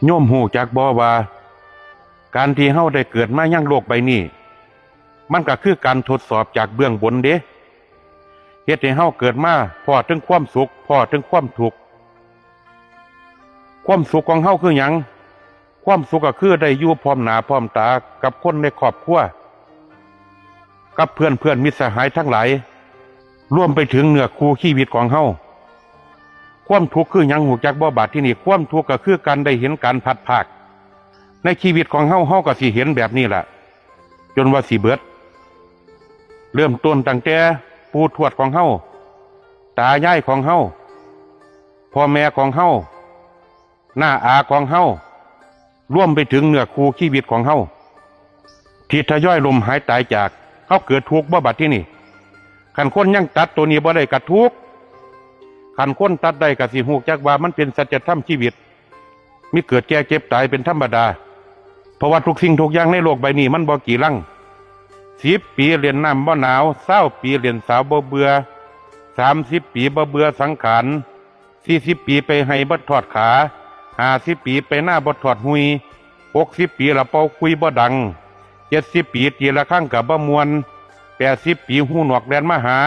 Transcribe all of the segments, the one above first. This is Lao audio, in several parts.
ໂຍມຮູ້ຈັກບໍ່ວ່າ ການທີ່ເຮົາໄດ້ເກີດມາຍັງໂລກໃບນີ້ ມັນກໍຄືການທົດສອບຈາກເບື້ອງບົນເດ້ ເຮັດໃຫ້ເຮົາເກີດມາພໍ້ເຖິງຄວາມສຸກ ພໍ້ເຖິງຄວາມທຸກ. ຄວາມສຸກຂອງເຮົາຄືຫຍັງ? ຄວາມສຸກກໍຄືໄດ້ຢູ່ພ້ອມໜ້າພ້ອມຕາກັບຄົນໃນຄອບຄົວ ກັບເພື່ອນໆ ມິດສະຫາຍທັງຫຼາຍ ລວມໄປເຖິງເນື້ອຄູ່ຊີວິດຂອງເຮົາ. ຄວາມທຸກຄືຫຍັງ? ຮູ້ຈັກບໍ່ບາດທີນີ້? ຄວາມທຸກກໍຄືການໄດ້ເຫັນການພັດພາກ ໃນຊີວິດຂອງເຮົາ ເຮົາກໍຊິເຫັນແບບນີ້ລະ ຈົນວ່າຊິເບິດ. ເລີ່ມຕົ້ນຕັ້ງແຕ່ປູ່ທວດຂອງເຮົາ, ຕາຍາຍຂອງເຮົາ, ພໍ່ແມ່ຂອງເຮົາ, ນ້າອາຂອງເຮົາ, ລວມໄປເຖິງເນື້ອຄູ່ຊີວິດຂອງເຮົາ ທີ່ທະຍອຍລົ້ມຫາຍຕາຍຈາກ. ເຮົາເກີດທຸກບໍ່ບາດທີນີ້? ຄັນຄົນຍັງຕັດໂຕນີ້ບໍ່ໄດ້ກໍທຸກ. ຄັນຄົນຕັດໄດ້ກໍຊິຮູ້ຈັກວ່າມັນເປັນສັດຈະທຳຊີວິດ ມີເກີດແກ່ເຈັບຕາຍເປັນທຳມະດາ. ເພາະວ່າທຸກສິ່ງທຸກຢ່າງໃນໂລກໃບນີ້ມັນບໍ່ກີ່ລັງ. ສິບປີຫຼິ້ນນ້ຳບໍ່ໜາວ, ຊາວປີຫຼິ້ນສາວບໍ່ເບື່ອ, ສາມສິບປີບໍ່ເບື່ອສັງຂານ, ສີ່ສິບປີໄປໄຮ່ບໍ່ທອດຂາ, ຫ້າສິບປີໄປນາບໍ່ທອດຮຸ່ຍ, ຫົກສິບປີລະເປົ່າຂຸຍບໍ່ດັງ, ເຈັດສິບປີຕີລະຄັງກະບໍ່ມ່ວນ, ແປດສິບປີຫູໜວກແລ່ນມາຫາ,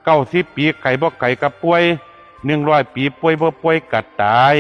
ເກົ້າສິບປີໄຂ້ບໍ່ໄຂ້ກະປ່ວຍ, ໜຶ່ງຮ້ອຍປີປ່ວຍບໍ່ປ່ວຍກະຕາຍ.